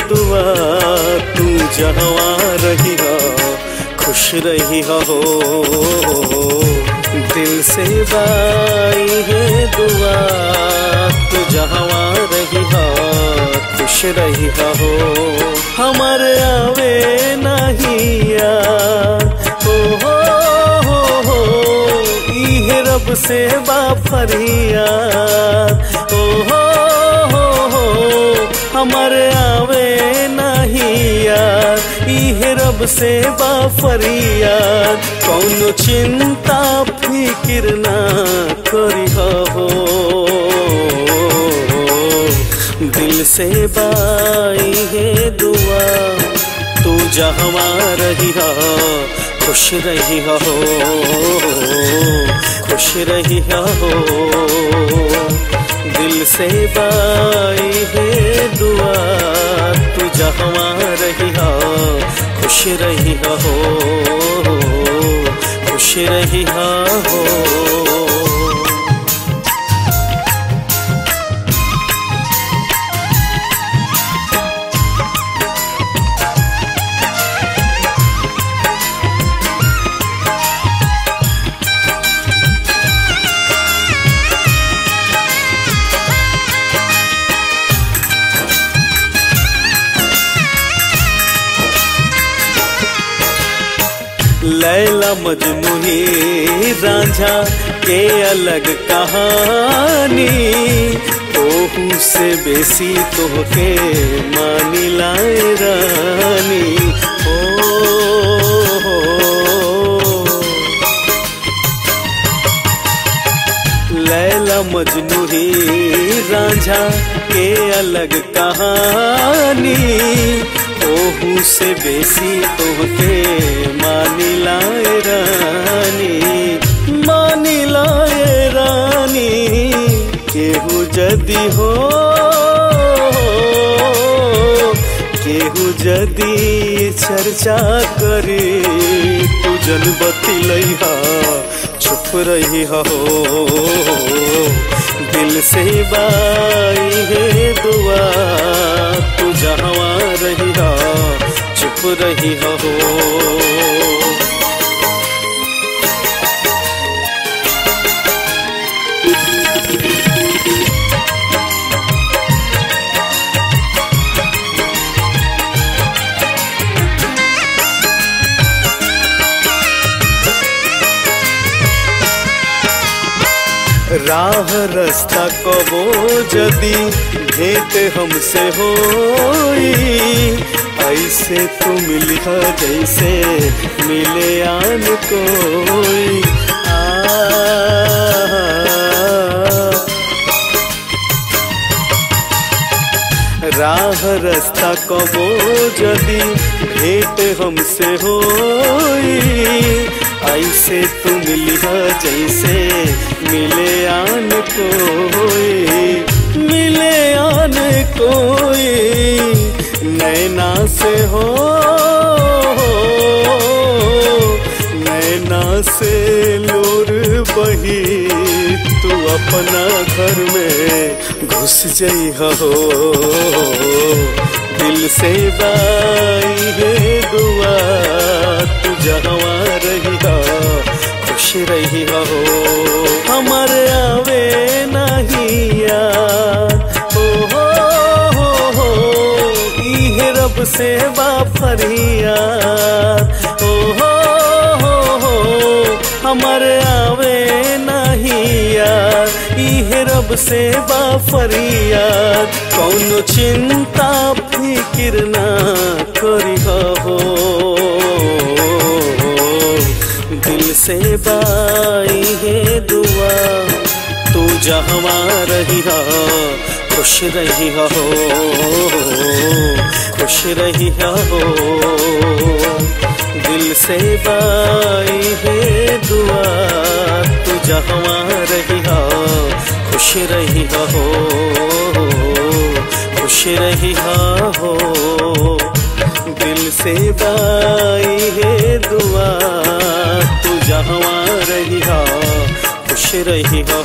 दुआ, तू जहवा रही हो खुश रही हो। दिल से बाई है दुआ, तू जहवा रही हो खुश रही हो। हमारे आवे नहीं याद, ओ हो इहे रब से बा फरियाद। ओ हो हमारे आवे नहीं याद, इहे रब से बा फरियाद। कौनो चिंता फिक्र ना करी हो, दिल से बाई है दुआ, तू जहवा रही हो खुश रही हो, खुश रही हो। दिल से बाई है दुआ, तू जहवा रही हो खुश रही हो, खुश रही हो। लैला मजनू ही रांझा के अलग कहानी, ओहू से बेसी तोहके मानी लाए रानी। ओ लैला मजनू ही रांझा के अलग कहानी, ओहू से बेसी तोहके मानी लाए रानी, मानी लाए रानी। केहू जदी हो, केहू जदी चर्चा करे, तू जन बतिलैहा चुप रही हो। दिल से बाई है दुआ, तू जहवा रही हो चुप रही हो। राह रास्ता कबो जदी भेंट हमसे होई, ऐसे तू मिलिह जैसे मिले आन कोई। आ राह रास्ता कबो जदी भेंट हमसे होई, ऐसे तू मिलिह जैसे मिले आन कोई, मिले आन कोई। नैना से हो, नैना से लोर बही, तू अपना घर में घुस जई हो। दिल से बाई है दुआ, तू जहवा रही हो खुश रही हो। हमारे आवे नहीं याद, ओ हो इहे रब से बा फरियाद। ओ हो हमारे आवे नहीं याद, इहे रब से बा फरियाद। कौनो चिंता फिक्र ना करी हो, दिल से बाई है दुआ, तू जहवा रही हो खुश रही हो, खुश रही हो। दिल से बाई है दुआ, तू जहवा रही हो खुश रही हो, खुश रही हो। दिल से बाई है दुआ, तू जहवा रही हो खुश रही हो।